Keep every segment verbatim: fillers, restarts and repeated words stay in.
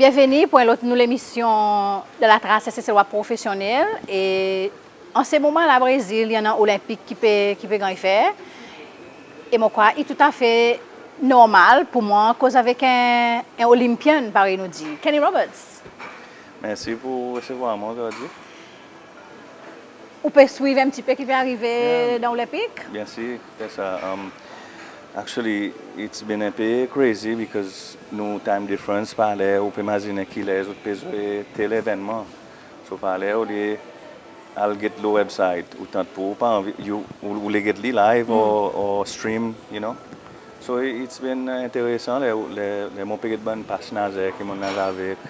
Byenveni pour en lot nouvo lemisyon de La Trace Seselwa Profesyonnel. E an se moman la Brezil i annan Olenpik ki pe, ki pe ganny fer. E mon krwar i toutafe normal pour mwan koz avek en, en Olympian, parey nou dir. Kenny Roberts. Mersi pour resevwar mwan ozordi. Ou pe swiv en pti pe ki pe arive dan Olenpik? Byen sir, se sa. Um, actually, it's been en pe crazy because nou time difference, parler ou pe mazinen kiler zot pe zwe tel evennman. So parler olye al get lo website, ou tant pour, ou pa anvi, you, ou, ou le get li live or, or stream, you know. So i- it's been, uh, enteresan, ler, ler, ler mon pe get bann pas nazer ki mon'n naz avek.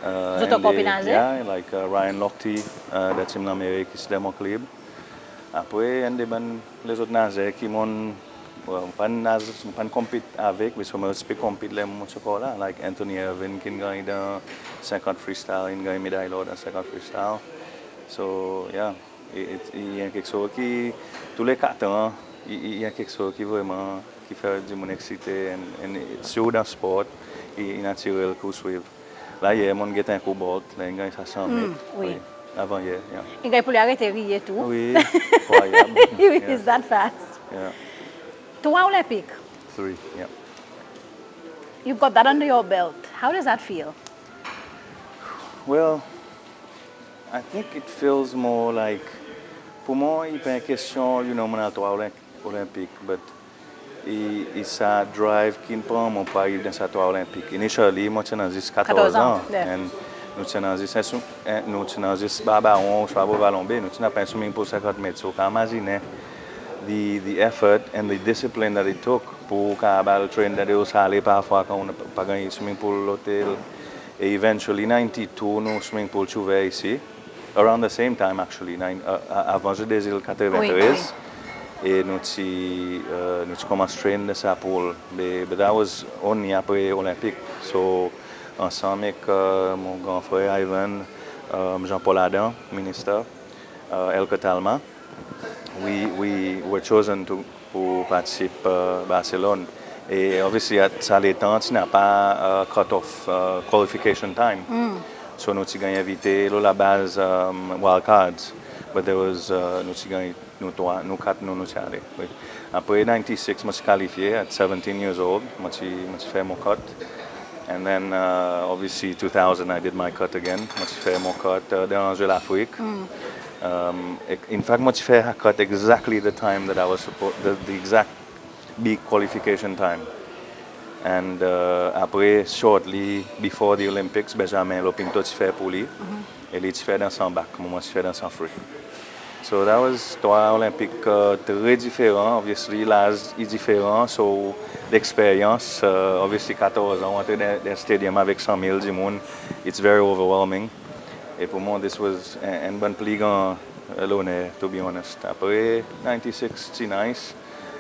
Uh, Zot ankor pe naze? Yeah, like, uh, Ryan Lochte, uh, dan tim Lanmerik, isi dan mon klib. Apre, enn de bann lezot nazer ki mon'n, well, mon pa'n naz, mon pa'n compete avek, me solman zot pe compete ler mon ti ankor la, like Anthony Ervin ki'n ganny dan senkant freestyle, in ganny meday lor dan senkant freestyle. So, yeah. I, i, i en keksoz ki, tou le kat an, i, i, i en keksoz ki vreman, ki fer dimoun eksite, and, and sirtou dan spor, i, i natirel ki ou swiv. La yer, mon'n get en kou Bolt, la in ganny sa san met. Mm, wi. Wi. Avan yer, yeah. In ganny pour li arete riye tou. Wi, enkrwayab. He is that fast. Yeah. Trwa Olenpik. Three, yeah. You've got that under your belt. How does that feel? Well, I think it feels more like, pour mwan, i pa en kestyon, you know, mon'n al trwa Olen-, Olenpik, but i, i sa drive ki'n pran mwan pour ariv dan sa trwa Olenpik. Initially, mon ti annan zis katorz an, katorz an, yeah. And nou ti annan zis en sou-, en, nou ti annan zis Barbaron, ouswa Beau Vallon Baie, nou ti napa en swimming pool senkant met. So, ou kapab mazinen the, the effort and the discipline that it took pour ou kapab al train dan delo sale parfwa kan ou pa ganny swimming pool lotel. E eventually, ninety-two, nou swimming pool ti ouver isi. Around the same time, actually, nine, uh, uh, avan Jeux des Îles katreventrez. Wi, wi. E nou ti, uh, nou ti konmans train dan sa pool. But, but that was only apre Olenpik. So, ansanm ek, uh, mon gran frer Ivan, um, Jean-Paul Adam, minister, uh, Elke Talma, we, we were chosen to, pour partisip, uh, Barcelone. E obviously, at sa letan, ti napa, uh, cut off, uh, qualification time. Mm. So, nou ti ganny envite lo labaz, um, wild cards. But there was, uh, nou ti ganny, nou trwa, nou kat, nou, nou ti ale. Wi. Apre ninety-six, mon ti kalifye at seventeen years old. Mon ti, mon ti fer mon cut. And then, uh, obviously, two thousand, I did my cut again. Mon ti fer mon cut, uh, dan Jeux Lafrik. Mm. Um, ek-, in fact, mon ti fer sa cut exactly the time that I was supposed, the, the exact big qualification time. And, uh, apre, shortly before the Olympics, Benjamin Lopinto ti fer pour li. Mhm. E li ti fer dan san bak, mwan mon ti fer dan san free. So that was trwa Olenpik, uh, tre diferan. Obviously, laz i diferan, so leksperyans, uh, obviously, katorz an, ou antre dan, dan stadium avek san mil dimoun, it's very overwhelming. E pour mwan, this was en, enn bann pli gran, uh, loner, to be honest. Apre, ninety-six ti nice,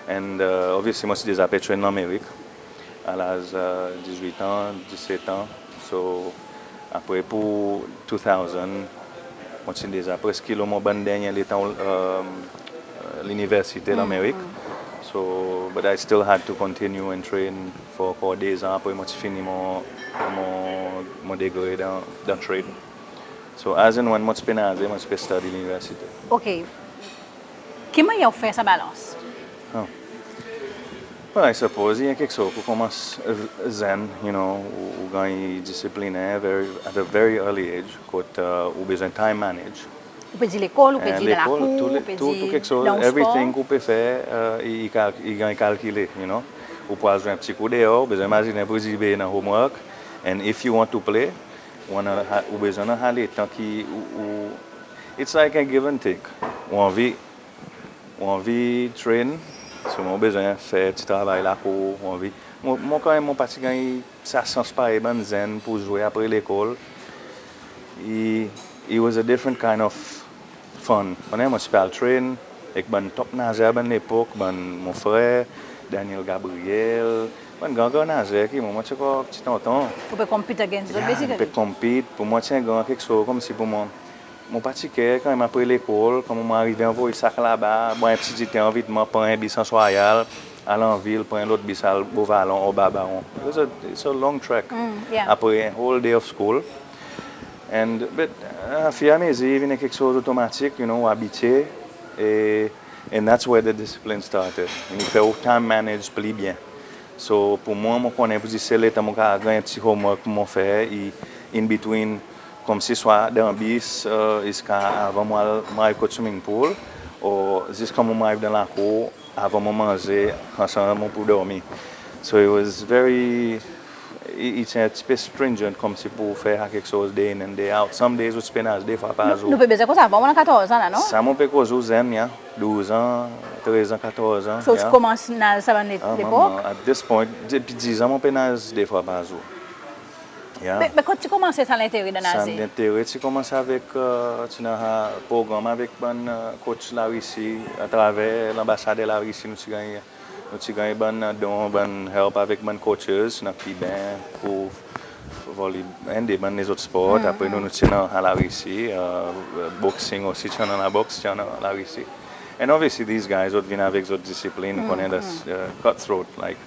and, uh, obviously, mon ti deza pe train Lanmerik. A laz, uh, dizwit an, diset an. So, apre pour two thousand, mon ti deza preski lo mon bann dernyen letan, um, liniversite Lanmerik. So, but I still had to continue and train for ankor de zan apre mon ti fini mon, mon, mon degre dan, dan trade. So, as and when mon ti pe naze, mon ti pe study liniversite. OK. Ki mannyer ou fer sa balans? Oh. Well, I suppose, i en keksoz ki ou konmans, uh, zenn, you know, ou, ou ganny disiplinen very, at a very early age, kot, uh, ou bezwen time manage. Ou pe dir lekol, ou pe dir dan lakour, ou pe dir dan ou spor. Tou keksoz, everything ki ou pe fer, uh, i, i kal-, i ganny kalkile, you know. Ou pou al zwe en pti kou deor, ou bezwen mazinen pour dir be dan homework, and if you want to play, ou annan, ou bezwen annan sa letan ki ou, ou, it's like a give and take. Ou anvi, ou anvi train, so ou bezwen fer pti travay lakour, ou anvi. Mwan, mwan kanmenm, mon pa ti ganny sa sans parey bann zenn pour zwe apre lekol. It, it was a different kind of fun. Ou konnen, mon ti pe al train ek bann top nazer bann lepok, bann mon frer, Daniel Gabriel, bann gran, gran nazer ki mwan, mon ti ankor pti tonton. Ou pe compete against zot, basically. Yeah, pe compete. Pour mwan, ti en gran keksoz, konmsi pour mwan, mon pa ti care kanmenm apre lekol, konman mon arive anvoy sak laba, bwar en pti dite an vitman, pran en bis Anse Royale, al anvil, pran en lot bis al Beau Vallon or Barbarons. It was a, it's a long trek. Mm, yeah. Apre en whole day of school. And, but, uh, au fur et à mesure, i vin en keksoz otomatik, you know, ou abitye, e, and that's where the discipline started. E i fer ou time manage pli byen. So, pour mwan, mon konnen pour dir se letan mon kapab ganny en pti homework pour mon fer, i, in between, konmsi swa dan bis, uh, ziska avan mon al, mon al kot swimming pool, or zis kan mon ariv dan lakour, avan mon manze, konmsa mon pou dormi. So it was very, i, i ti en pti pe stringent konmsi pour fer sa keksoz day in and day out. Some days ou ti pe naz de fwa par zour. Nou pe bezwen konmsa, avan mon annan katorz an la, non? Sa mon pe koz ou zenn, ya. Douz an, trez an, katorz an, ya. So ou ti konmans naz sa bann lepok? Ah, manman, at this point, depi diz an mon pe naz de fwa par zour. Ya. Me, me kot ti konmanse sa lentere dan naze? Sa lentere ti konmans avek, uh, ti annan sa progranm avek bann, uh, coach Larisi, atraver lanbasader Larisi, nou ti ganny, nou ti ganny bann, uh, don, bann help avek bann coaches, ti annan Kiben, pour voli, en de bann lezot spor. Mm, apre nou, mm, nou ti annan sa Larisi, uh, boxing osi, ti annan laboks, ti annan Larisi. And obviously these guys, zot vin avek zot disiplin, mm, konnen, that's, mm, uh, cutthroat, like,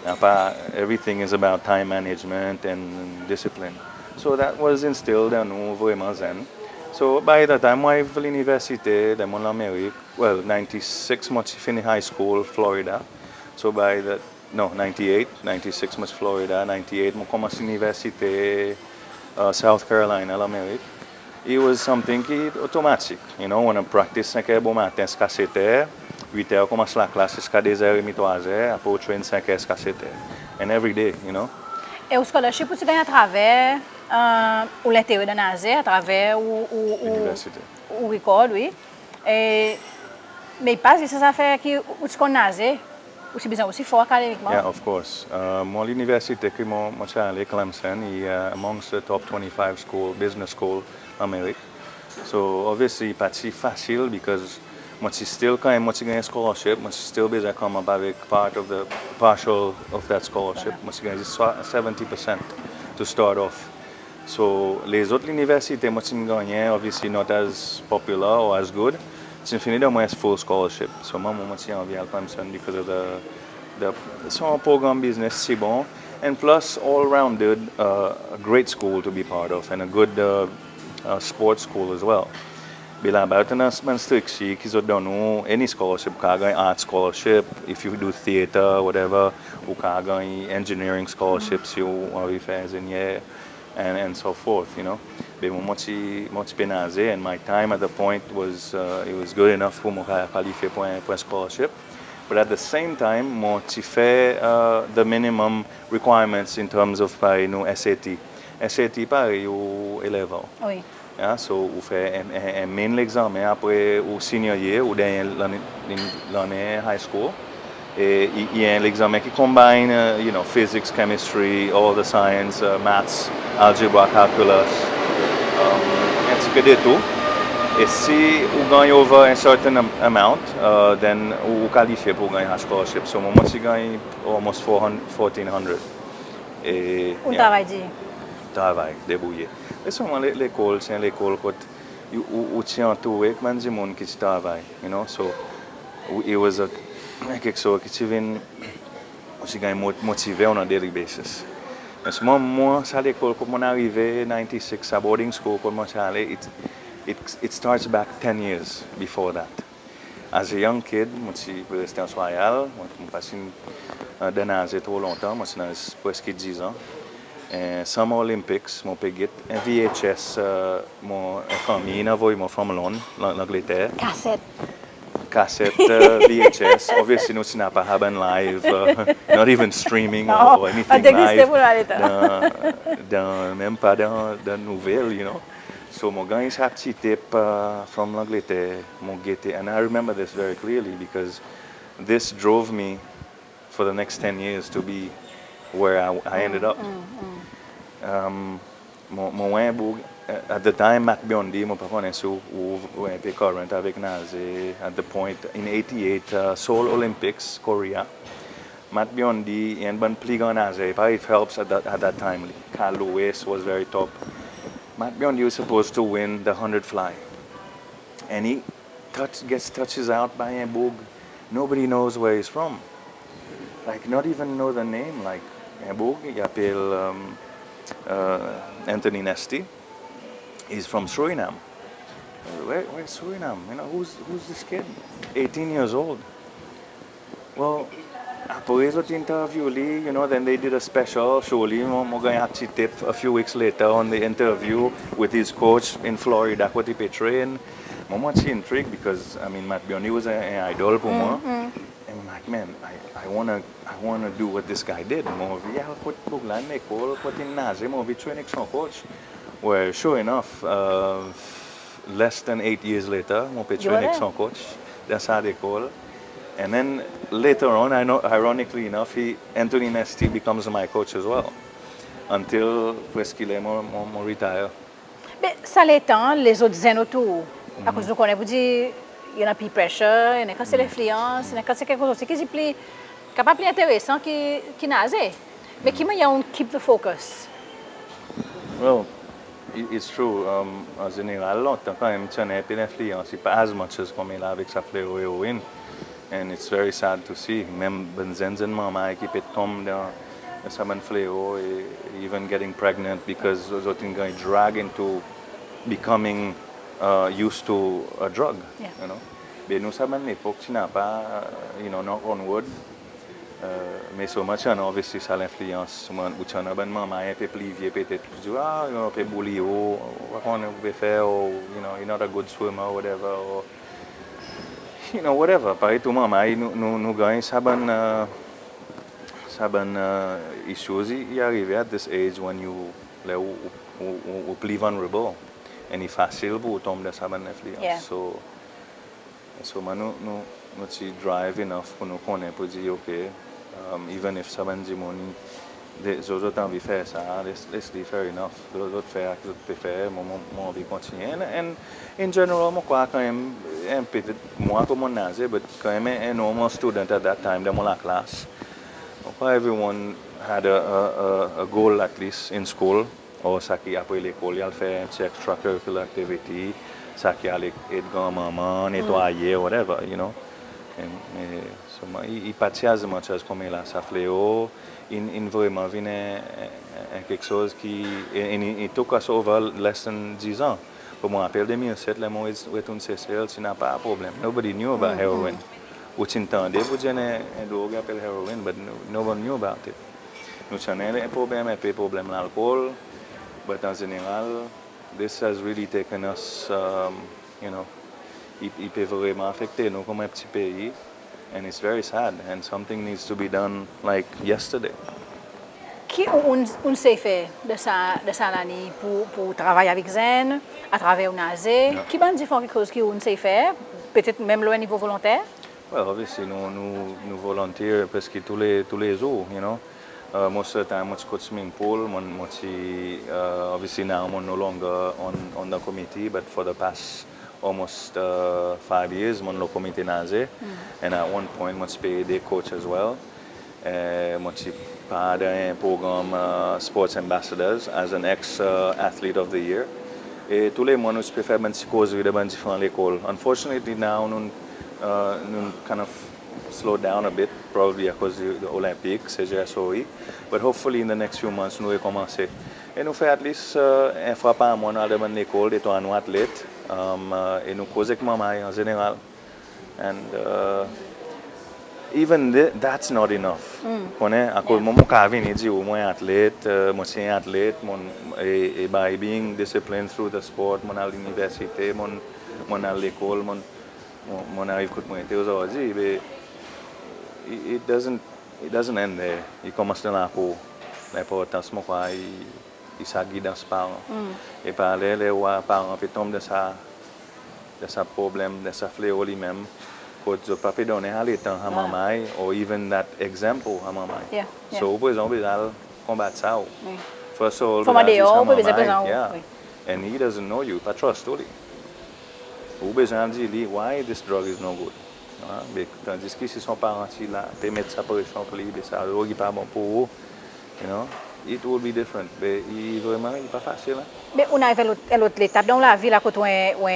apa, everything is about time management and discipline. So that was instilled dan nou vreman zenn. So by the time mon ariv liniversite, dan mon Lanmerik, well, ninety-six, mon ti fini high school, Florida. So by the, non, ninety-eight, ninety-six mon ti Florida, ninety-eight mon konmans liniversite, uh, South Carolina, Lanmerik. It was something ki otomatik, you know, ou annan practice senk er bomaten ziska set er, wit er ou konmans laklas ziska de zer edmi, trwa zer, apre ou train senk er ziska set er. And every day, you know. E ou scholarship ou ti ganny atraver, uh, ou lentere dan naze, atraver ou, ou, ou, liniversite, ou record, wi. E, me i pa zis sa zafer ki ou ti konn naze, ou ti bezwen osi for akademikman. Yeah, of course. Uh, mon liniversite ki mon, mon ti ale, Clemson, i, uh, amongst the top twenty-five school, business school Lanmerik. So, obviously, pa ti fasil because mon ti still, kanmenm mon ti ganny scholarship, mon ti still bezwen come up avek part of the, partial of that scholarship. Mon ti ganny zis swa, seventy percent to start off. So, lezot liniversite mon ti'n gannyen, obviously not as popular or as good, ti'n fini donn mwan full scholarship. So, mwan, mon ti anvi al Clemson because of the, the, son progranm biznes ti bon, and plus all-rounded, uh, a great school to be part of and a good, uh, uh, sports school as well. Be laba, zot annan bann striktir ki zot donn ou any scholarship, ou kapab ganny art scholarship, if you do theatre, whatever, ou kapab ganny engineering scholarship si ou anvi fer enzenyer, and, and so forth, you know. Be mon, mon ti, mon ti pe naze, and my time at the point was, uh, it was good enough pour mon kapab kalifye pour en, pour en scholarship. But at the same time, mon ti fer, uh, the minimum requirements in terms of, parey nou, S A T. S A T parey ou A level. Wi. Ya, so ou fer en, en, en min legzanmen apre ou senior year, ou dernyen lannen, lannen high school. E i, i en legzanmen ki combine, uh, you know, physics, chemistry, all the science, uh, maths, algebra, calculus, um, en pti pe de tou. E si ou ganny over a certain am-, amount, uh, then ou, ou kalifye pour ganny sa scholarship. So, mon, mon ti ganny almost four hundred, fourteen hundred. E, ou, yeah, travay dir? Travay, debourye. E selman le-, lekol, se en lekol kot ou, ou, ou ti antoure ek bann dimoun ki ti travay, you know, so, it was a, keksoz ki ti vin, ou ti ganny mot-, motive on a daily basis. Me selman mwan, sa lekol kot mon'n arive, ninety-six, sa boarding school kot mon ti ale, it, it, it starts back ten years before that. As a young kid, mon ti pe reste Anse Royale, mon, mon pa ti'n, uh, dan naze tro lontan, mon ti annan preski diz an. E Summer Olympics, mon pe get en V H S, uh, mon, en fanmir in anvoy mwan from Lon-, Lan-, Langleter. Kaset. Kaset, uh, V H S. Obviously, nou ti napa sa bann live, uh, not even streaming or, or anything live. Non, pa ti egziste pou nou letan. Dan, dan, menm pa dan, dan nouvel, you know. So, mon ganny sa pti tape, uh, from Langleter, mon gete, and I remember this very clearly because this drove me for the next ten years to be where I, I ended up. Mm, mm, mm. Um, mon, mon wè en boug, uh, at the time, Matt Biondi, mon pa konnen si ou, ou, ou en pe current avek naze, at the point, in eighty-eight, uh, Seoul Olympics, Korea. Matt Biondi, i enn bann pli gran nazer, i parey Phelps at that, at that time, li. Carl Lewis was very top. Matt Biondi was supposed to win the hundred fly. And he touch, gets touches out by en boug. Nobody knows where he's from. Like, not even know the name. Like, en boug i apel, um, uh, Anthony Nesty. He's from Suriname. Where, where Suriname? You know, who's, who's this kid? Eighteen years old. Well, apre zot interview li, you know, then they did a special show li. Mon, mon ganny en pti tip a few weeks later on the interview with his coach in Florida, kot i pe train. Mon, mon ti intrigue because, I mean, Matt Burney was a, an idol pour mwan. And I'm like, "Man, I, I wanna, I wanna do what this guy did." Mon anvi al kot boug la in lekol, kot in naze, mon anvi train ek son coach. Well, sure enough, uh, less than eight years later, mon pe train ek son coach dan sa lekol. And then later on, I know, ironically enough, he, Anthony Nesty becomes my coach as well. Until preski ler mon, mon, mon retire. Be sa letan, lezot zenn otour, akoz nou konnen pour dir, i annan peer pressure, i annan kantite lenfliyans, i annan kantite keksoz ki pli, kapab pli enteresan ki, ki naze. Me ki mannyer ou'n keep the focus? Well, i, it's true. Um, an zeneral, lontan kanmenm ti annan en pe lenfliyans, i pa as much as konmela avek sa fleo eroin. And it's very sad to see. Menm bann zenn, zenn manmay ki pe tonm dan, dan sa bann fleo, e even getting pregnant because zot in ganny drag into becoming, uh, used to a drug, you know. Be nou sa bann lepok ti napa, you know, knock on wood. Uh, me selman ti annan, obviously, sa lenfliyans. Ou ti annan bann manmay en pe pli vye petet, pour dir, ah, you know, pe bouli ou, ou pa konnen ou pe fer, or, you know, you're not a good swimmer, or whatever, or, you know, whatever. Parey tou manmay, nou, nou, nou ganny sa bann, uh, sa bann, uh, issues i, i arive at this age when you, ler ou, ou, ou, ou pli vulnerable. And i fasil pour ou tonm dan sa bann lenfliyans. So, so, man, nou, nou, nou ti drive enough pour nou konnen pour dir, okay, um, even if sa bann dimoun, de, zot, zot anvi fer sa, les, les li, fair enough. Zot, zot fer sa ki zot pe fer, mon, mon, mon anvi kontinyen. And, and in general, mon krwar kanmenm, en, petet mwan ki mon naze, but kanmenm en, en normal student at that time dan mon laklas. Mon krwar everyone had a, a, a, a goal at least in school. Or sa ki apre lekol, i al fer en pti extracurricular activity, sa ki al ed granmanman, netwaye, whatever, you know. And, e, so, man, i, i pa ti as much as konmela. Sa fleo in, in vreman vin en, en, en keksoz ki, and, and it took us over less than dizan. Pour mon rapel de mil set, ler mon retourn Sesel, ti napa problenm. Nobody knew about heroin. Ou ti'n tande pour dir en, en drog apel heroin, but no, no one knew about it. Nou ti annan en problenm, en pe problenm lalkol, but an zeneral, this has really taken us, um, you know, i, i pe vreman afekte nou konman en pti pei, and it's very sad, and something needs to be done, like, yesterday. Ki ou, ou'n, ou'n sey fer dan sa, dan sa laliny pour, pour travay avek zenn, atraver ou naze, ki bann diferan keksoz ki ou'n sey fer, petet menm lo en nivo volonter? Well, obviously, nou, nou, nou volunteer preski tou le, tou le zour, you know. Uh, most of the time, mon ti kot swimming pool, mon, mon ti, uh, obviously now mon no longer on, on the committee, but for the past almost, uh, five years, mon lo komite naze. And at one point, mon ti pe ede coach as well. E, mon ti par dan en progranm, uh, Sports Ambassadors as an ex, uh, Athlete of the Year. E tou le mwan nou ti pe fer bann pti kozri dan bann diferan lekol. Unfortunately now, nou, uh, nou kind of slow down a bit, probably akoz the Olympic, se J S O E. But hopefully in the next few months, nou rekonmanse. E nou fer at least, uh, en fwa par mwan, nou al dan bann lekol, detrwa nou atlet, um, uh, e nou koz ek manmay an zeneral. And, uh, even th-, that's not enough. Konnen, akoz mwan, mon kapab vini dir ou mwan atlet, uh, mon ti en atlet, mon, e, e by being disciplined through the sport, mon al liniversite, mon, mon al lekol, mon, mon, mon ariv kot mon ete ozordi, be, it, it doesn't, it doesn't end there. I konmans dan lakour. Lenportans, mon krwar, i, i sa gidans paran. E parey ler ou war paran pe tonm dan sa, dan sa problenm, dan sa fleo li menm, kot zot pa pe donn sa letan sa manmay, or even that example sa manmay. So, ou prezan ou bezwen al konbat sa ou. First of all, ou bezwen al dir sa manmay, and he doesn't know you, pa trust ou li. Ou bezwen al dir li why this drug is no good. Tandis ki si son paran ti la, pe met sa presyon pour li, be sa drog i pa bon pour ou, you know, it will be different. Be i vreman, i pa fasil, en. Be ou'n ariv en lot, en lot letap dan ou lavi la kot ou, ou,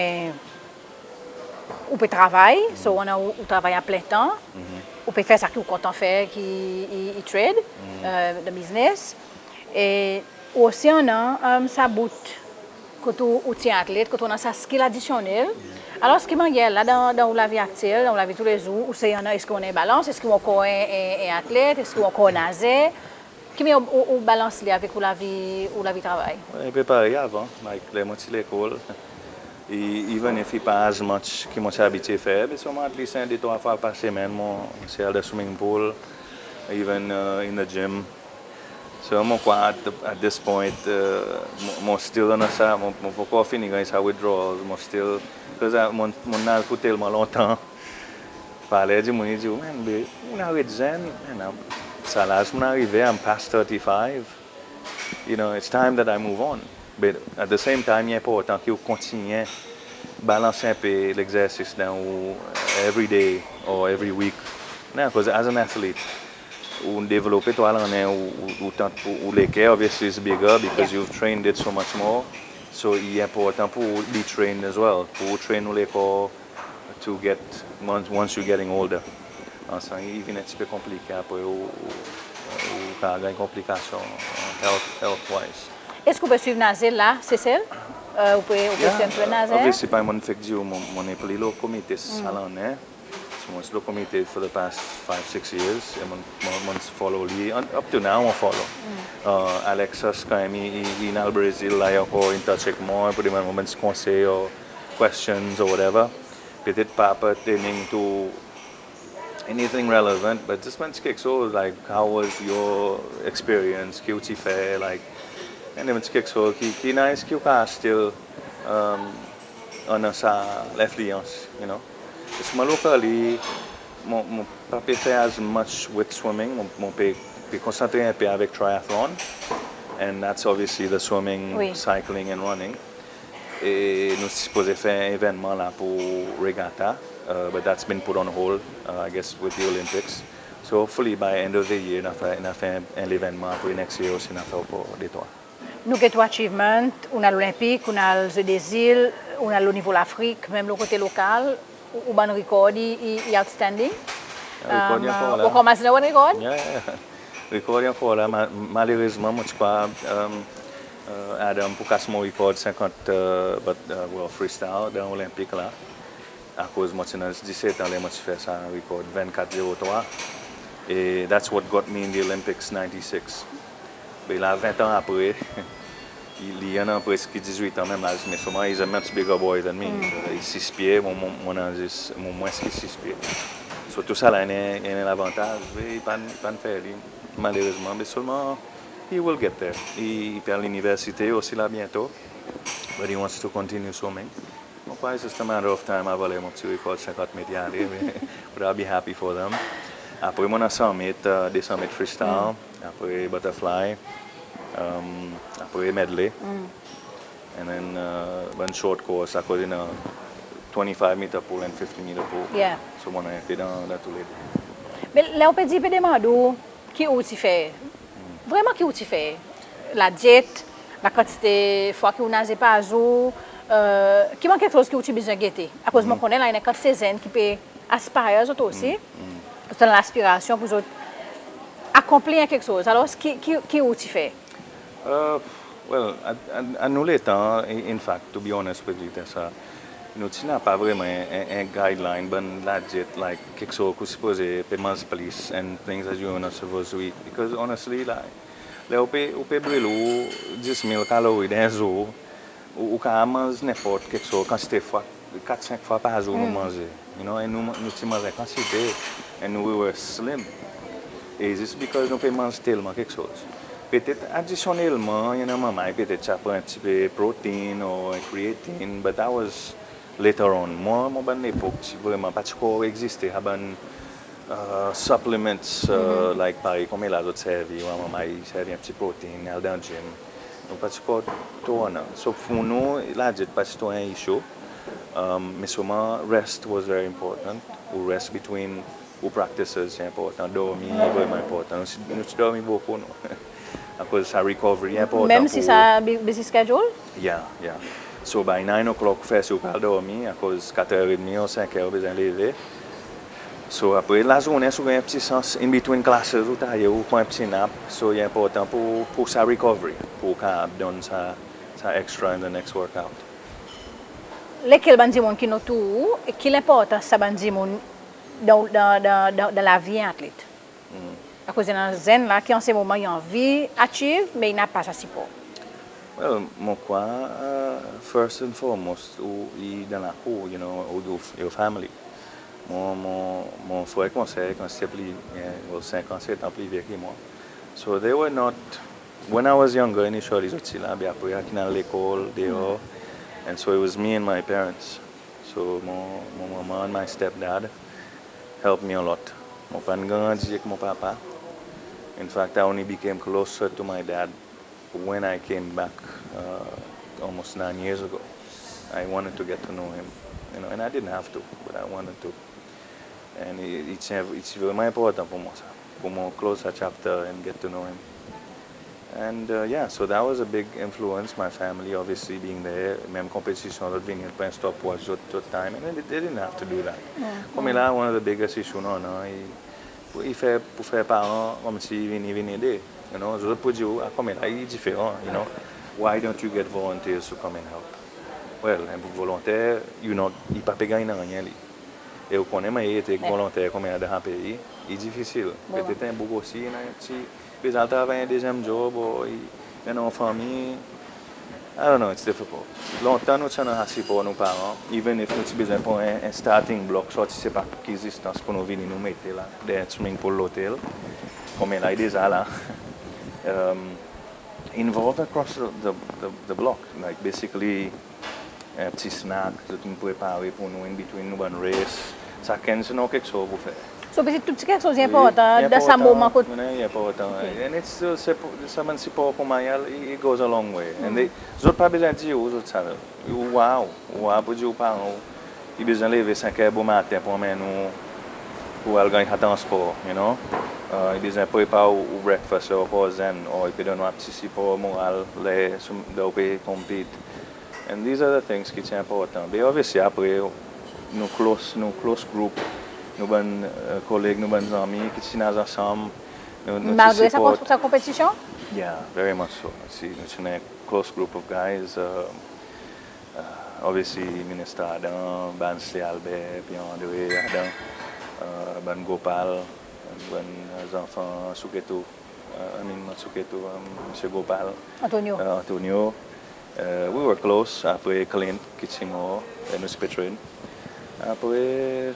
ou pe travay, so ou, ou travay a plen tan. Ou pe fer sa ki ou kontan fer, ki i, i trade, dan biznes. E ou osi annan sa bout kot ou, ou ti atlet, kot ou annan sa skill adisyonnel. Alor ki mannyer la dan, dan ou lavi aktyel, dan ou lavi toulezour, ou se annan, eski ou annan en balans, eski ou ankor en, en, en atlet, eski ou ankor nazer? Ki mannyer ou, ou, ou balans li avek ou lavi, ou lavi travay? Wi, en pe parey avan, like ler mon ti lekol. E even if i pa as much ki mon ti abitye fer, be selman at least en de trwa fwa par semenn mon, mon ti al dan swimming pool, even in the gym. So mon krwar at, at this point, mon, mon still annan sa, mon, mon pa ankor fini ganny sa withdrawals, mon still, 'cause mon, mon naz pour telman lontan. Parler dimoun i dir, "Man, be ou'n aret zenn, man, sa laz mon'n arive, I'm past thirty-five." You know, it's time that I move on. But at the same time, i enportan ki ou kontinyen balans en pe legzersis dan ou every day or every week. Non, 'cause as an athlete, ou devlope tou lannen, ou, ou, ou, ou leker obviously is bigger because you've trained it so much more. So i enportan pour ou be trained as well, pour ou train ou lekor to get, once, once you're getting older. Sa i vin en pti pe konplike apre, ou, ou, ou kapab ganny konplikasyon health, health wise. Eski ou pe swiv naze la Sesel? Ou pe, ou pe swiv en pe naze? Obviously, parey mon'n fek dir ou, mon, mon nepli lo komite sa lannen. So mon ti lo komite for the past five, six years. E mon, mon, mon follow li. Up to now mon follow. Alexis, kanmenm i, i, in al Brazil la, i ankor in touch ek mwan, pour demann mwan bann konsey or questions or whatever. Petet pa pertaining to anything relevant, but just bann pti keksoz, like, how was your experience, ki ou ti fer, like, and then pti keksoz ki, ki nice, ki ou kapab still annan sa lenfliyans, you know. Selman locally, mon, mon pa pe fer as much with swimming, mon, mon pe, pe konsantre en pe avek triathlon, and that's obviously the swimming, cycling and running. E nou sipoze fer en evennman la pour regatta, but that's been put on hold, I guess, with the Olympics. So hopefully by end of the year, nou a fer, nou a fer en, en evennman, apre next year osi nou a fer ankor de trwa. Nou get ou achievement, ou'n al Olenpik, ou'n al Ze de Zil, ou'n al o nivo Lafrik, menm lo kote lokal, ou, ou bann rikord i, i, i outstanding. Rikord i ankor la. Ou ankor mazinen ou bann rikord? Yeah, yeah. Rikord i ankor la, malerezman mon ti krwar Adam pour kas mon rikord senkant, but, well, freestyle dan Olenpik la. Akoz mon ti annan zis diset an ler mon ti fer sa rikord vennkat zero trwa. E that's what got me in the Olympics ninety-six. Be la, ven an apre, li, li annan preski dizwit an menm laz, me selman he's a much bigger boy than me. I sis pye, mon, mon, mon annan zis, mon mwens ki sis pye. So tousala i annan, i annan lavantaz, be i pa'n, i pa'n fer li, malerezman, be selman he will get there. I, i pe al liniversite osi la byento, but he wants to continue swimming. Mon krwar it's just a matter of time avan ler mon pti rikord senkant met i ale, but I'll be happy for them. Apre mon annan san met, de san met freestyle, apre butterfly, apre medley, and then bann short course, akoz i annan twenty-five meter pool and fifty meter pool. Yeah. So mon annan en pe dan, dan tou le de. Me ler ou pe dir, pe demann ou ki ou ti fer. Vreman ki ou ti fer. Ladyet, lakantite fwa ki ou naze par zour, ki bann keksoz ki ou ti bezwen gete. Akoz mon konnen la, i annan kantite zenn ki pe aspire zot osi. Zot annan laspirasyon pour zot akonpli en keksoz. Alor, ki, ki, ki ou ti fer? Well, a, a, a nou letan, in fact, to be honest with you, sa, nou ti napa vreman en, en, en guideline, bann ladyet, like, keksoz ki ou sipoze pe manz plis, and things that you're not supposed to eat. Because honestly, like, ler ou pe, ou pe bril ou dis mil kalori dan en zour, ou, ou kapab manz nenport keksoz, kantite fwa, kat, senk fwa par zour nou manze. You know, e nou, nou ti manz en kantite, and we were slim. E zis because nou pe manz telman keksoz. Petet adisyonnelman, i annan manmay petet ti a pran en pti pe protein or en creatine, but that was later on. Mwan, mon bann lepok, ti vreman pa ti ankor egziste sa bann supplements, like, parey konmela zot servi, ou manmay servi en pti protein, al dan gym. Nou pa ti ankor tro annan. So pour nou, ladyet pa ti tro en issue. Me selman rest was very important. Ou rest between ou practices, se enportan. Dormi vreman enportan. Nou ti, nou ti dormi bokou, nou. Akoz sa recovery enportan. Menm si sa busy schedule? Yeah, yeah. So by nine o'clock, fer sir ou al dormi, akoz katrer edmi or senk er ou bezwen leve. So apre lazournen si ou ganny en pti sans in between classes ou taye, ou pran en pti nap. So i enportan pour, pour sa recovery, pour ou kapab donn sa, sa extra in the next workout. Lekel bann dimoun ki nou tour ou, e ki lenportans sa bann dimoun dan, dan, dan, dan, dan lavi en atlet? Akoz i annan zenn la ki an se moman i anvi achieve, me i napa sa sipor. Well, mon krwar, uh, first and foremost, ou i dan lakour, you know, ou, ou, your family. Mon, mon, mon frer konsa, kan ti pli, eh, well, senk an, set an pli vye ki mwan. So they were not, when I was younger, initially, zot ti la, be apre, i al lekol, deor, and so it was me and my parents. So mon, mon manman and my stepdad help me a lot. Mon pa'n grandi ek mon papa. In fact, I only became closer to my dad when I came back, uh, almost nine years ago. I wanted to get to know him, you know, and I didn't have to, but I wanted to. And i, i ti, i ti vreman enportan pour mwan sa, pour mon close sa chapter and get to know him. And, uh, yeah, so that was a big influence, my family obviously being there. Menm konpetisyon, zot vini, pran stopwatch zot, zot time, and they, they didn't have to do that. Konmela, one of the biggest issue nou annan, i, i fer, pour fer paran konmsi i vini, vini ede. You know, zot pou dir ou, a, konmela i diferan, you know. Why don't you get volunteers to come and help? Well, en volonter, you know, i pa pe ganny nanryen li. E ou konnen mannyer i ete volonter konmela dan sa pei, i difisil. Petet en boug osi i annan en pti, bezwen al travay en dezyenm job, or i annan en fanmir. I don't know, it's difficult. Lontan nou ti annan sa sipor nou paran, even if nou ti bezwen pran en, en starting block, sorti sepa ki distans pour nou vini nou mete la, dan swimming pool lotel. Konmela i deza la. Um, involved across the, the, the, the block, like, basically, en pti snack zot in prepare pour nou in between nou bann race. Sakenn ti annan keksoz pour fer. So, piti, tou pti keksoz i enportan dan sa moman kot... I enportan. And it's, uh, se, sa bann sipor konmela, it, it goes a long way. And they, zot pa bezwen dir ou zot sa, ou war, ou war pour dir ou paran ou i bezwen leve senk er bomaten pour anmenn ou, pour al ganny sa transpor, you know. Uh, i bezwen prepare ou, ou breakfast, or, or zen, or i pe donn ou pti sipor moral ler, dan ou pe compete. And these are the things ki ti enportan. Be obviously apre, nou close, nou close group, nou bann, uh, koleg, nou bann zanmi ki ti naz ansanm, nou, nou ti sipor. Malgre sa, sa konpetisyon? Yeah, very much so. Si, nou ti annan en close group of guys, uh, uh, obviously Minister Adam, Bansley Albert, Pierre Andre Adam, uh, bann Gopal, bann, uh, zanfan Souketoo, uh, I mean, not Souketoo, um, Msye Gopal. Antonio. Uh, Antonio. Uh, we were close, apre Clint ki ti mor, e nou ti pe train. Apre,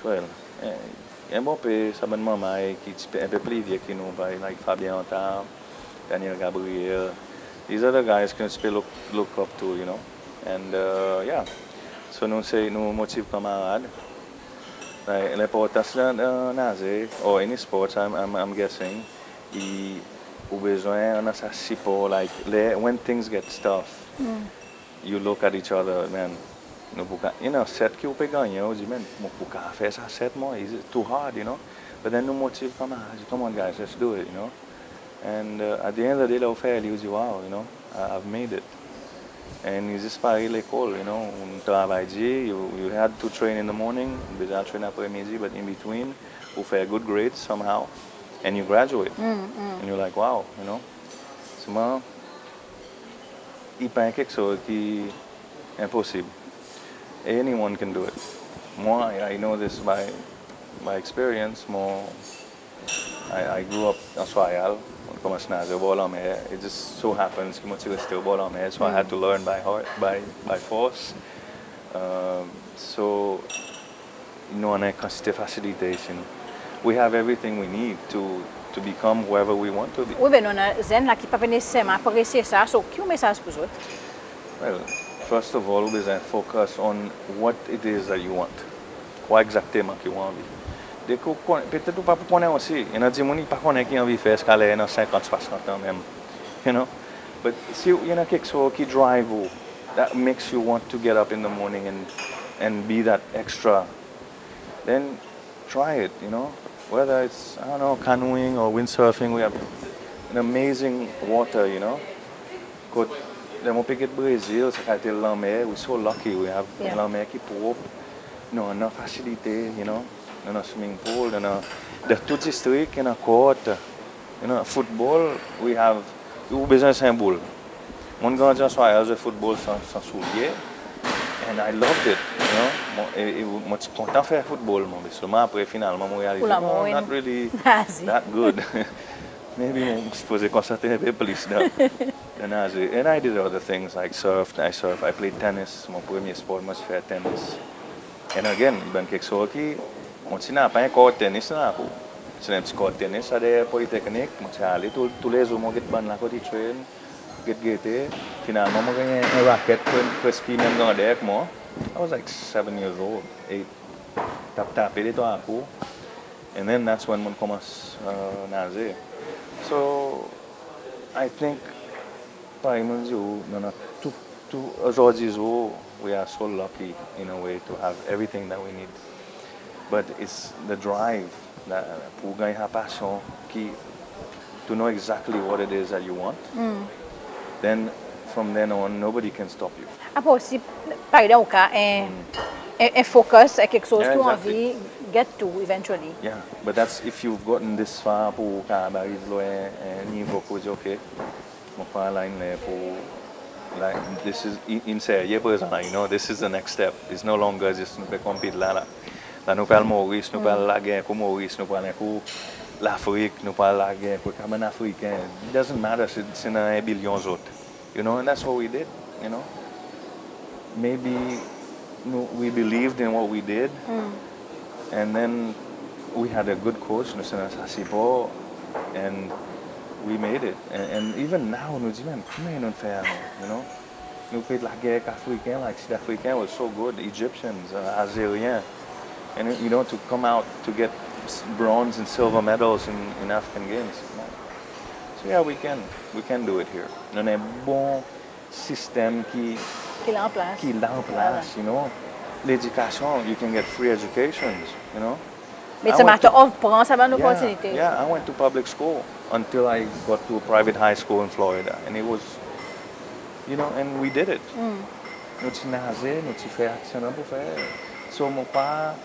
well, eh, en bon pe sa bann manmay ki ti pe, en pe pli vye ki nou, parey, like, Fabien Antard, Daniel Gabriel. These are the guys ki nou ti pe look, look up to, you know. And, uh, yeah. So nou se, nou motiv kanmarad. Like, lenportans dan, dan naze, or any sports, I'm, I'm, I'm guessing, i, ou bezwen annan sa sipor, like, ler, when things get tough, you look at each other, man, nou pou ka, you know, set ki ou pe gannyen, ou dir, man, mon pou ka fer sa set mwan, is it too hard, you know? But then nou motiv kanmarad, come on guys, let's do it, you know? And, uh, at the end of the day, ler ou fer li, ou dir, wow, you know, I, I've made it. And i zis parey lekol, you know, ou travay dir, you, you had to train in the morning, ou bezwen train apre midi, but in between, ou fer good grades somehow, and you graduate. And you're like, wow, you know. Selman, i pa en keksoz ki enposib. Anyone can do it. Mwan, I, I know this by, by experience. Mon, I, I grew up Anse Royale. Mon konmans naze obor lanmer. It just so happens ki mon ti reste obor lanmer, so I had to learn by heart, by, by force. Um, so, nou annan en kantite fasilite isi nou. We have everything we need to, to become whoever we want to be. Wi, be nou annan zenn la ki pa pe neseserman apresye sa, so ki ou mesaz pour zot? Well, first of all, ou bezwen focus on what it is that you want. Kwa egzakteman ki ou anvi? Deki ou konnen, petet ou pa pou konnen osi. I annan dimoun ki pa konnen ki i anvi fer ziska ler i annan senkant, swasant an menm. You know? But si i annan keksoz ki drive ou, that makes you want to get up in the morning and, and be that extra, then try it, you know. Whether it's, I don't know, canoeing or windsurfing, we have an amazing water, you know. Kot, ler mon pe get Brezil, sa kalite lanmer, we so lucky, we have lanmer ki prop, nou annan fasilite, you know. annan swimming pool, annan, dan tou distrik annan court. You know, football, we have, ou bezwen senbol. Mon'n grandi an Swayal, zwe football san, san soulye. And I loved it, you know. Mon, e, e, mon ti kontan fer football, mon, me selman apre, finalman, mon realize, "Oh, I'm not really that good." Maybe mon sipoze konsantre en pe plis dan, dan naze. And I did other things like surf, I surf, I played tennis. Mon premye spor, mon ti fer tennis. And again, bann keksoz ki, mon ti napa en court tennis dan lakour. Ti annan en pti court tennis la deryer Polytechnic, mon ti ale tou, tou le zour mon get bann la kot i train, get gete. Finalman, mon ganny en raket pre, preski menm grandè ek mwan. I was like seven years old, eight. Tap tape de trwa kou. And then that's when mon konmans, uh, naze. So, I think, parey mon dir ou, nou annan tou, tou, ozordi zour, we are so lucky in a way to have everything that we need. But it's the drive, that, pour ganny sa pasyon ki, to know exactly what it is that you want. Then, from then on, nobody can stop you. Apre osi, parey dan ou ka, en, en, en focus, en keksoz ki ou anvi get to eventually. Yeah, but that's if you've gotten this far pour ou kapab ariv lo en, en nivo ki ou dir, "OK, mon krwar la in ler pour, like, this is, in, in serye prezan la, you know, this is the next step." It's no longer just nou pe compete la, la. La nou pe al Moris, nou pe al lager en kou Moris, nou pe al en kou Lafrik, nou pe al lager en kou ek bann Afriken. It doesn't matter si, si annan en bilyon zot. You know, and that's what we did, you know. Maybe, nou, we believed in what we did, and then we had a good coach, nou ti annan sa sipor, and we made it. And, and even now, nou dir, "Man, konman nou fer, you know?" Nou pe lager ek Afriken, like, Sud African was so good, Egyptians, uh, Algerian. And, you know, to come out to get s-, bronze and silver medals in, in African Games. So, yeah, we can, we can do it here. Nou annan en bon sistenm ki, ki la an plas, you know. Ledikasyon, you can get free educations, you know. But it's a matter of pran sa bann loportinite. Yeah, I went to public school until I got to a private high school in Florida, and it was, you know, and we did it. Nou ti naze, nou ti fer aksyon nou pou fer. So, mon pa...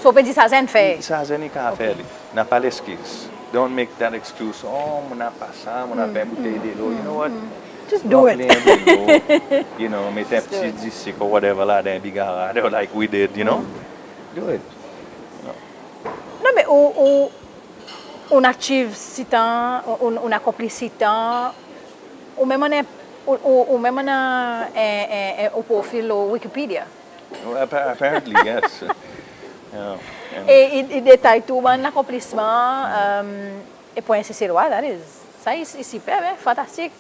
So, ou pe dir sa zenn fer? Sa zenn i kapab fer li. Napa leskiz. Don't make that excuse. "Oh, mon napa sa, mon napa en boutey delo." You know what? Just do it. Ranpli en delo, you know, met en pti disik or whatever ladan, bigara, like we did, you know. Do it. You know. Non, me ou, ou, ou'n achieve sitan, ou'n, ou'n akonpli sitan, ou menm annan, ou, ou, ou menm annan en, en, en, ou profil lo Wikipedia. Well, appa-, apparently, yes. Yeah, and e i, i detay tou bann lakonplisman, e pour en Seselwa, that is, sa i, i siperb, en, fantastik.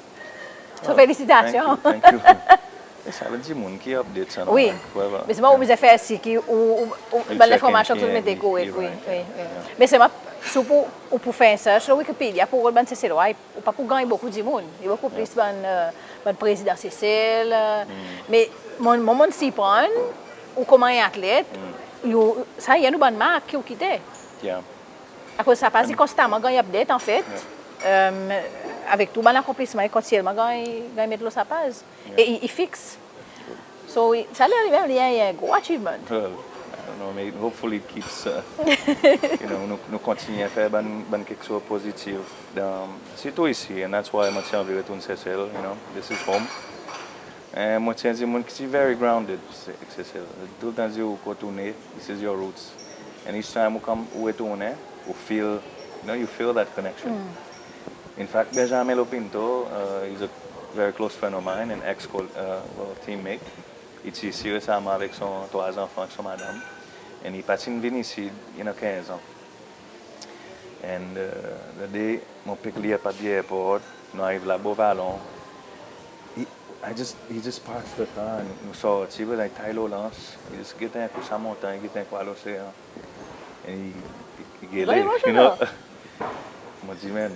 So, felisitasyon. Thank you, thank you. E sa i dir dimoun ki update sa, non? Wi. Like, whatever. Me selman ou bezwen fer sir ki ou, ou, ou, bann lenformasyon ki ou mete i korek, wi, wi. Me selman, si ou pou, ou pou fer en search lo Wikipedia pour rod bann Seselwa, ou pa pou ganny bokou dimoun. I bokou plis bann, e, bann prezidan Sesel, e, me mon, mon, mon sirprann, ou konman en atlet, ou, sa i enn ou bann mark ki ou kite. Yeah. Akoz sa paz i konstaman ganny update, anfet. Yeah. E, avek tou bann lakonplisman i kontinyelman ganny, ganny met lo sa paz. Yeah. E i, i fiks. So, i, sa li menm li en, en gro achievement. Well, I don't know, maybe, hopefully it keeps, uh, you know, nou, nou kontinyen fer bann, bann keksoz pozitif dan, sirtou isi, and that's why mon ti anvi retourn Sesel, you know, this is home. E mon ti en dimoun ki ti very grounded, Se-, Sesel. Toultan dir ou kot ou ne, this is your roots. And each time ou come, ou retounen, ou feel, you know, you feel that connection. In fact, Benjamin Lopinto, uh, he's a very close friend of mine, an ex-, uh, well, teammate. I ti isi resaman avek son trwa zanfan, ek son madanm. And i pa ti'n vin isi, i annan kenz an. And, uh, the day mon pik li up at the airport, nou ariv la Beau Vallon, he, I just, he just passed the car, nou sorti, but I tie lo lans, i just get en kou sa montanny, get en kou sa losean. And he, he, he get emotional. Mon dir, "Man,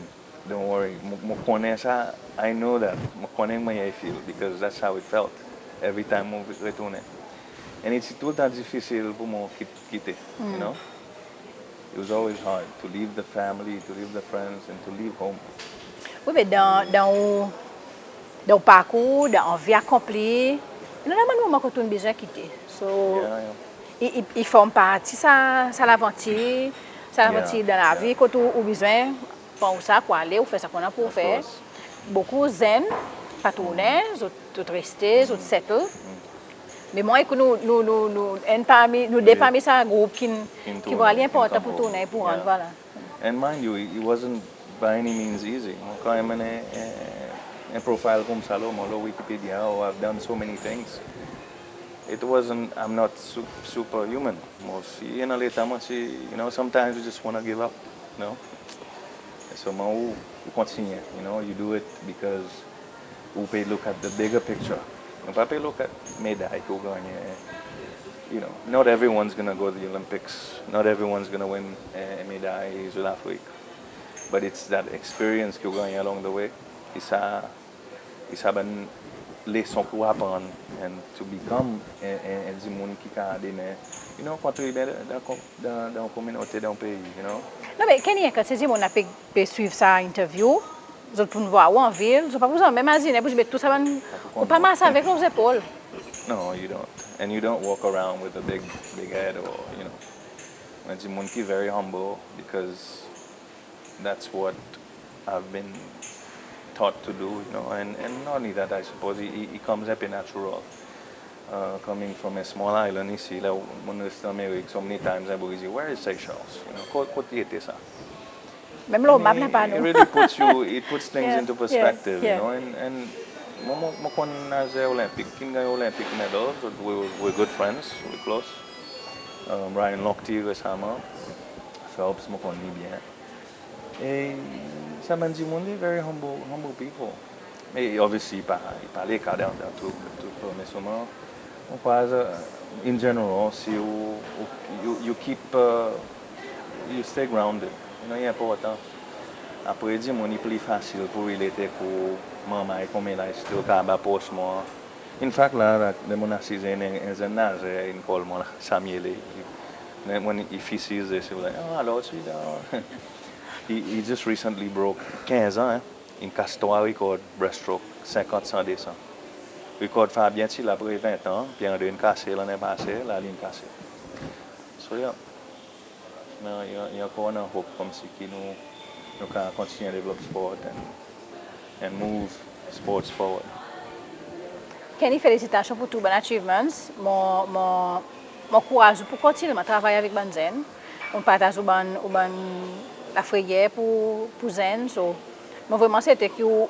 don't worry." Mon, mon konnen sa, I know that. Mon konnen mannyer i feel, because that's how it felt every time mon retounen. And it's toultan difisil pour mon kit-, kite, you know? It was always hard to leave the family, to leave the friends, and to leave home. Wi, me dan, dan ou, dan ou parkour, dan anvi akonpli, i annan bann moman kot ou'n bezwen kite. So, yeah, yeah. I, i, i form parti sa, sa lavantir, sa lavantir dan lavi, kot ou, ou bezwen pran ou sak, ou ale, ou fer sa ki ou annan pour ou fer. Bokou zenn pa tournen, zot, zot reste, zot settle. Me mon ek ou nou, nou, nou, nou enn parmi, nou de parmi sa group ki, ki vwar li enportan pour tournen, pour rann, vwala. And mind you, it, it wasn't by any means easy. Mon kanmenm annan en, en profile koumsa lo, mon lo Wikipedia, oh, I've done so many things. It wasn't, I'm not su-, superhuman. Mon osi annan leta mon si, you know, sometimes you just wanna give up, you know. Selman ou, ou kontinyen, you know, you do it because ou pe look at the bigger picture. Ou pa pe look at meday ki ou gannyen. You know, not everyone's gonna go to the Olympics. Not everyone's gonna win a, a meday Ze Lafrik. But it's that experience ki ou gannyen along the way. E sa, e sa bann leson ki ou aprann and to become en, en, en dimoun ki kapab demen, you know, kontribye dan, dan, dan, dan kominote, dan pei, you know. Non, me Kenny, kan se dimoun la pe, pe swiv sa interview, zot pou vwar ou an vil, zot pa pou zanmen mazinen pour dir, me tou sa bann, ou pa mars avek lor zepol. No, you don't. And you don't walk around with a big, big head or, you know. Mwan en dimoun ki very humble because that's what I've been taught to do, you know, and, and not only that, I suppose it, it, it comes en pe natural. Uh, coming from a small island isi, la mon reste Anmerik, so many times mon dir, "Where is Seychelles?" You know, kot, kot i ete sa? Menm lo map la pa, non. It really puts you, it puts things into perspective, you know, and, and mon, mon, mon konn nazer Olenpik, ki'n ganny Olympic medals, we, we're good friends, we're close. Um, Ryan Lochte resaman, Phelps, mon konn li byen. E sa bann dimoun, they very humble, humble people. E obviously, i pa, i pa leka dan, dan tou, tou, tou, me selman, mon krwar, uh, in general, si ou, ou, you, you keep, uh, you stay grounded. You know, i enportan. Apre, dimoun, i pli fasil pour relate ek ou, manrmay konmela, i still kapab apros mwan. In fact, la, la, ler mon asize, en, en zenn nazer in call mwan la, Samuel, i, i, mwan i fisize, si ou le. "Oh, alor, ti la." He, he just recently broke, kenz an, en, in kas trwa rekord breaststroke, senkant, san, de san. Rekord Fabien ti la pre ven an, Pierre André in kase lannen pase, la li in kase. So, yeah. Me i, i ankor annan hope konmsi ki nou, nou kapab kontinyen develop sport and, and move sports forward. Kenny, felisitasyon pour tou bann achievements. Mon, mon, mon ankouraz ou pour kontinyen travay avek bann zenn. Mon partaz ou bann, ou bann lafreyer pour, pour zenn. So, mon vreman swete ki ou,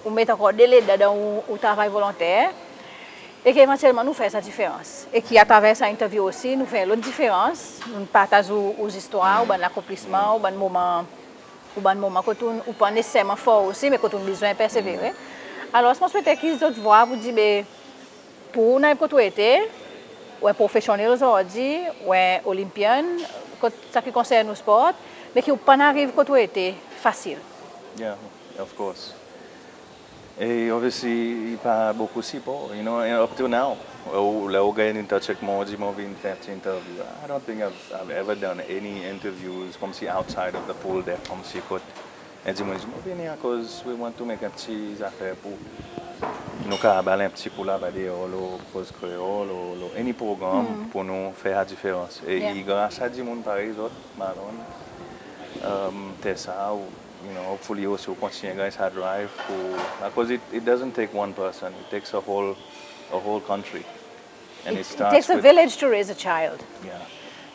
ou met ankor de ledan dan ou, ou travay volonter. E ki evantyelman nou fer sa diferans. E ki atraver sa interview osi, nou fer en lot diferans. Nou partaz ou, ou zistwar, ou bann lakonplisman, ou bann moman, ou bann moman kot ou, ou pa neseserman for osi, me kot ou bezwen persevere. Alor, mon swete ki zot vwar pour dir, be, pour ou ariv kot ou ete, ou en profesyonnel ozordi, ou en Olympian, kot sa ki konsern ou sport, me ki ou pa'n ariv kot ou ete fasil. Yeah, of course. E obviously, i pa bokou sipor, you know, and up to now. Ou, ler ou get in touch ek mwan, ou dir mwan vin fer en pti interview. I don't think I've, I've ever done any interviews konmsi outside of the pool deck, konmsi kot en dimoun dir mwan vini akoz we want to make en pti zafer pour nou kapab al en pti kou laba deor, lo Koz Kreol, lo, lo any program pour nou fer sa diferans. E, e gras a dimoun parey zot, Marlon, um, Tessa, ou, you know, hopefully osi ou kontinyen ganny sa drive pour, because it, it doesn't take one person, it takes a whole, a whole country. And it, it starts with, it takes a village to raise a child. Yeah.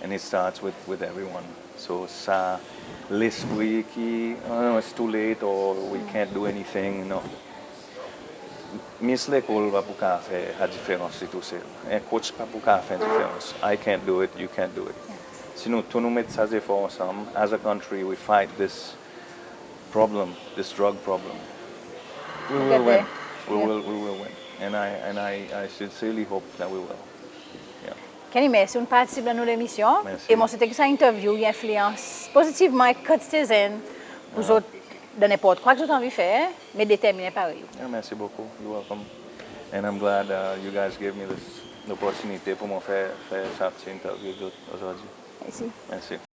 And it starts with, with everyone. So sa lespri ki, "Oh, it's too late," or, "We can't do anything," non. Miss lekol pa pou kapab fer sa diferans li tousel. En coach pa pou kapab fer diferans. I can't do it, you can't do it. Si nou tou nou met sa zefor ansanm, as a country, we fight this problem, this drug problem, we will win. We will, we will win. And I, and I, I sincerely hope that we will. Yeah. Kenny, mersi ou'n partisip dan nou lemisyon. Mersi. E mon swete ki sa interview i enfliyans pozitivman en kantite zenn pour zot dan nenport kwa ki zot anvi fer, me determinen parey ou. Yeah, mersi bokou. You're welcome. And I'm glad, uh, you guys gave me this opportunity pour mwan fer, fer sa pti interview ozordi. Mersi. Mersi.